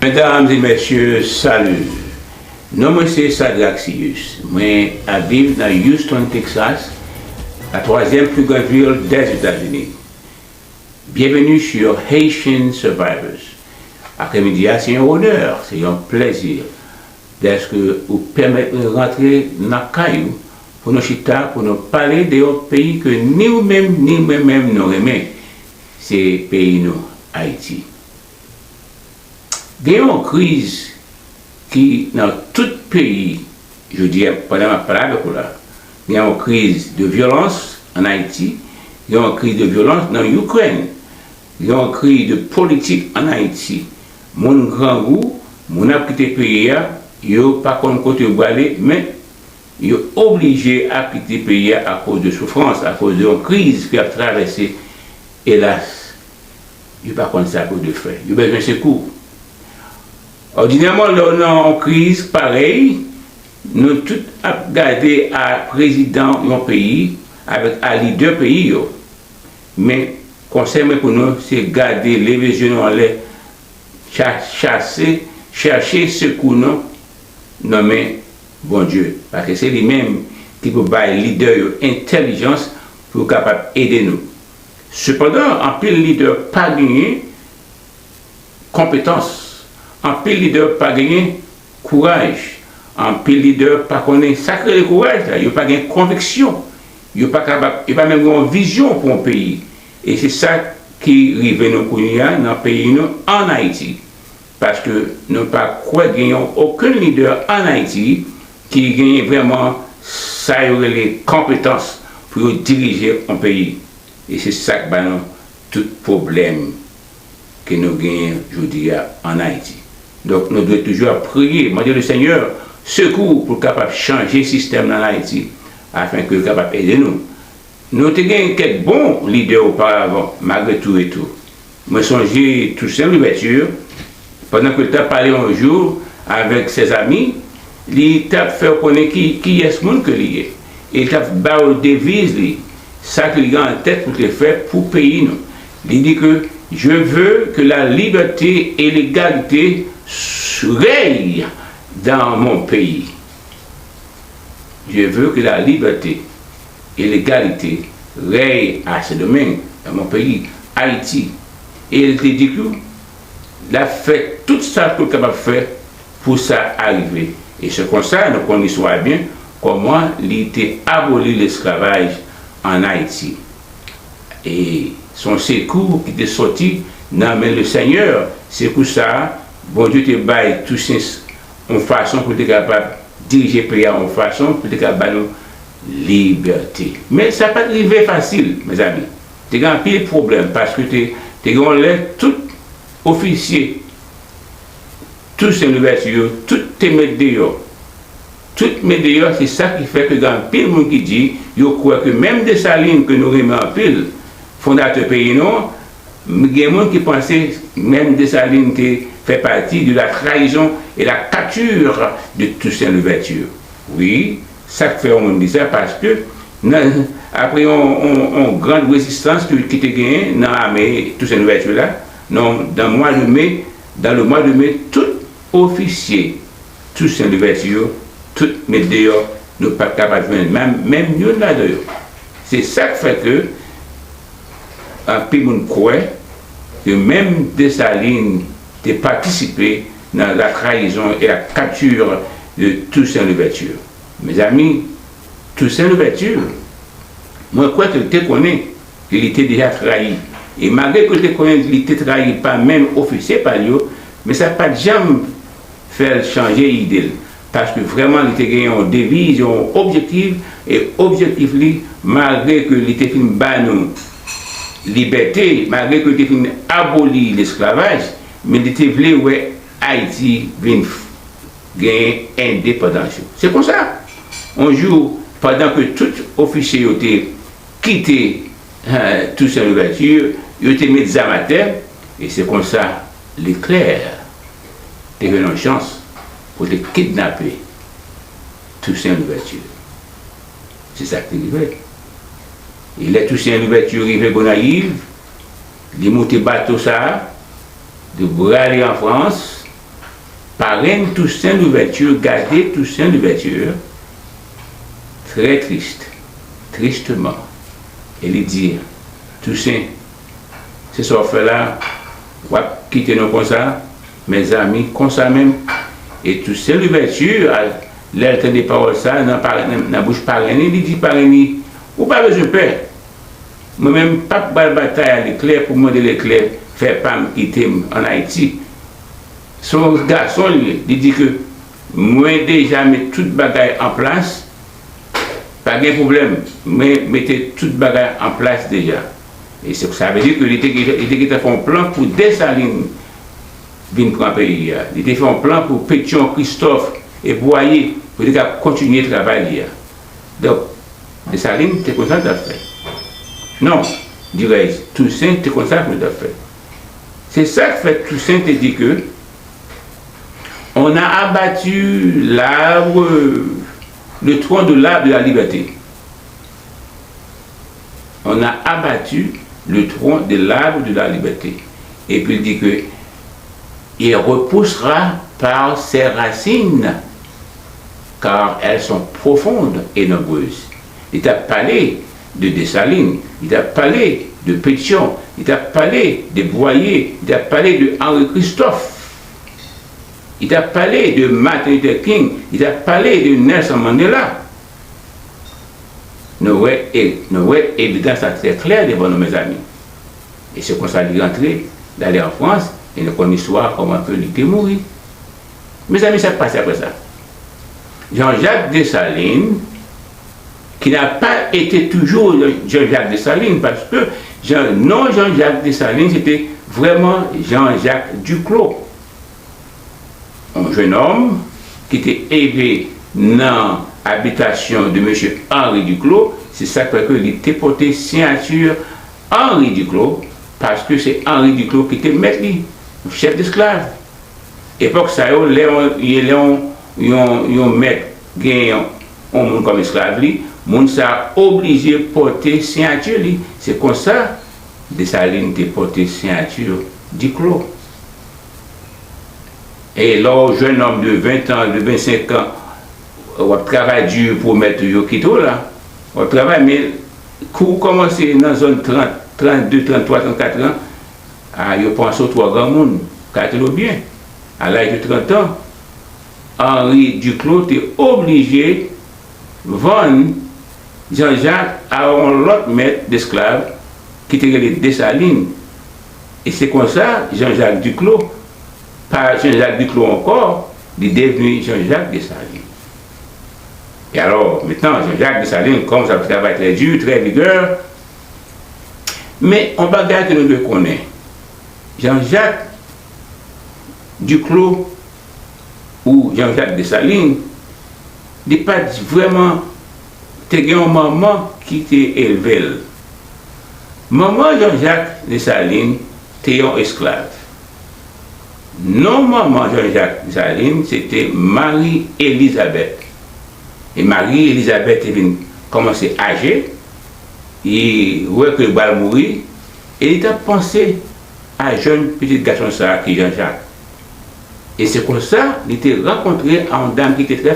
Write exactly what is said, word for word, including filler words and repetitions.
Medam e mesye, salut! Non mwen se Sadrax Sius. Mwen ap viv nan Houston, Texas, la twazyèm pli gran vil dè Etazini. Bienvenue sur Haitian Survivors. Aprèmidi a, se yon onè, se yon plèzi dèske ou pèmèt mwen rantre nan kay ou pou nou chita, pou nou pale de yon peyi ke ni ou menm, ni mwen menm nou renmen. Se peyi nou, Ayiti. Gen yon kriz ki nan tout peyi, jodi a, pandan m ap pale avèk ou la. Gen yon kriz de vyolans ann Ayiti, gen yon kriz de vyolans nan Ikrèn, gen yon kriz de politik ann Ayiti. Moun grangou, moun ap kite peyi a, yo pa konn kote yo prale, men yo oblije ap kite peyi a akoz de soufrans, akoz de yon kriz ke y ap travèse. Elas, yo pa konn sa pou yo fè. Yo bezwen sekou. Òdinèman, lè w nan yon kriz parèy, nou tout ap gade a prezidan yon peyi avèk a lidè peyi yo. Men, konsèy mwen pou nou, se gade, leve je nou anlè, cha-, chase, chèche sekou nou nan men Bondye, paske se li menm ki pou bay lidè yo entèlijans pou yo kapab ede nou. Sepandan, anpil lidè pa genyen konpetans, anpil lidè pa genyen kouraj, anpil lidè pa konnen sa k rele kouraj la, yo pa gen konviksyon, yo pa kapab, yo pa menm gen yon vizyon pou yon peyi. E se sa ki rive nou kounye a nan peyi nou, ann Ayiti. Paske nou pa kwè genyen okenn lidè ann Ayiti ki genyen vrèman sa yo rele konpetans pou yo dirije yon peyi. E se sa k ba nou tout pwoblèm ke nou genyen jodi a ann Ayiti. Donk, nou dwe toujou ap priye, mande le Senyè sekou pou l kapab chanje sistèm nan Ayiti, afen ke l kapab ede nou. Nou te gen kèk bon lidè oparavan, malgre tou e tou. Mwen sonje Toussaint Louverture, pandan ke l t ap pale yon jou avèk sèzami, li t ap fè w konnen ki, kiyès moun ke li ye. E l t ap ba w deviz li, sa ke li gen an tèt pou te fè pou peyi nou. Li di ke, "Je veux que la liberté et l'égalité règnent dans mon pays." Je veux que la liberté et l'égalité règnent à Saint-Domingue, dans mon pays, Haïti. E l te di ke l ap fè tout sa ke l kapab fè pou sa arive. E se konsa, nou konn istwa a byen, kòman li te aboli lesklavaj ann Ayiti. E se yon sekou ki te soti nan men le Senyè. Sekou sa a, Bondye te bay Toussaint yon fason pou l te kapab dirije peyi a, yon fason pou l te kapab ba nou libète. Men sa pa t rive fasil, mezanmi. Te gen anpil pwoblèm, paske te, te gen yon lè tout ofisye Toussaint Louverture yo, tout te met deyò. Tout met deyò, se sa ki fè ke gen anpil moun ki di, yo kwè ke menm Desalin ke nou renmen anpil, fondatè peyi nou an, gen moun ki panse menm Desalin te fè pati de la trahison et la capture de Toussaint Louverture. Wi, sa k fè yon moun di sa, paske nan, apre yon, yon, yon gran rezistans ki, ki te genyen nan ame Toussaint Louverture la, nan, dans mwa de me, dans le mois de mai, tout ofisye Toussaint Louverture yo, tout met deyò, nou pa t kapab jwenn menm, menm youn ladan yo. Se sa k fè ke anpil moun kwè ke menm Desalin te patisipe nan la trahison et la capture de Toussaint Louverture. Mezanmi, Toussaint Louverture, mwen kwè ke l te konnen ke li te deja trayi. E malgre ke l te konnen li te trayi pa menm ofisye pa l yo, men sa pa t janm fè l chanje ide l. Paske vrèman, li te gen yon deviz, yon objektif, e objektif li, malgre ke li te fin ba nou libète, malgre ke li te fin aboli lesklavaj, men li te vle wè Ayiti vin f-, genyen endepandans yo. Se konsa, yon jou, pandan ke tout ofisye yo te kite, eh, Toussaint Louverture, yo te met zam atè, e se konsa Leclerc te jwenn yon chans pou te kidnape Toussaint Louverture. Se sa k te rive. E lè Toussaint Louverture rive Gonayiv, li moute bato sa a, li prale an Frans, Parenn Toussaint Louverture gade Toussaint Louverture, très triste, tristement, e li di, Toussaint, se sa w fè la, w ap kite nou konsa, mezanmi, konsa menm? E Toussaint Louverture, lè l tande pawòl sa nan, nan bouch parenn li, li di parenn li, ou pa bezwen pè. Mwen menm, m p ap ba l batay a Leklè pou mande Leklè fè pa m kite m ann Ayiti. Se yon gason li ye. Li di ke mwen deja met tout bagay an plas, pa gen pwoblèm. Mwen mete tout bagay an plas deja. E se sa vle di ke li te, li te gentan fè yon plan pou Desalin vin pran peyi a. Li te fè yon plan pou Petyon, Kristòf e Bwaye pou li te ka kontinye travay li a. Donk, Desalin te konn sa l t ap fè. Non, dirèj, Tousen te konn sa l t ap fè. Se sa k fè Tousen te di ke on a abattu l'arbre, le tronc de l'arbre de la liberté. On a abattu le tronc de l'arbre de la liberté. Epi l di ke il repoussera par ses racines, car elles sont profondes et nombreuses. Li t ap pale de Desalin, li t ap pale de Petyon, li t ap pale de Bwaye, li t ap pale de Henri Christophe, li t ap pale de Martin Luther King, li t ap pale de Nelson Mandela. Nou wè, e, nou wè evidans la trè klè devan nou, mezanmi. E se konsa li rantre, l ale an Frans, e nou konn istwa kòman ke li te mouri. Mezanmi, sa k pase apre sa? Jean-Jacques Dessalines, qui n'a pas été toujours Jean-Jacques Dessalines, parce que Jean, non Jean-Jacques Dessalines, c'était vraiment Jean-Jacques Duclos. Yon jennonm ki te elve nan abitasyon de mesye Henri Duclos, se sa k fè ke li te pote siyati Henri Duclos, paske se Henri Duclos ki te mèt li, chèf desklav. Epòk sa yo, lè yon, lè yon, yon, yon mèt gen yon, yon moun kòm esklav li, moun sa a oblije pote siyati li. Se konsa Desalin te pote siyati Duclos. E lè w jennonm de ven an, de vennsenk an, w ap travay di pou mèt ou yo kite w la. W ap travay, men kou w kòmanse nan zòn trant, trannde, tranntwa, trannkatran, a, yo panse w twò granmoun, kite w byen. A laj de trant an, Henri Duclos te oblije vann Jean-Jacques a yon lòt mèt desklav ki te rele Desalin. E se konsa Jean-Jacques Duclos, pa Jean-Jacques Duclos ankò, li devni Jean-Jacques Dessalines. E alò, mentnan, Jean-Jacques Dessalines kòmanse ap travay trè di, trè vigè. Men, yon bagay ke nou dwe konnen, Jean-Jacques Duclos ou Jean-Jacques Dessalines, li pa t vrèman te gen yon manman ki te elve l. Manman Jean-Jacques Dessalines te yon esklav. Non manman Jean-Jacques Dessalines, se te Marie Elisabeth. E Marie Elisabeth te vin kòmanse aje, li wè ke l pral mouri, e li t ap panse a jèn pitit gason sa a ki Jean-Jacques. E se konsa, li te rankontre a yon dam ki te trè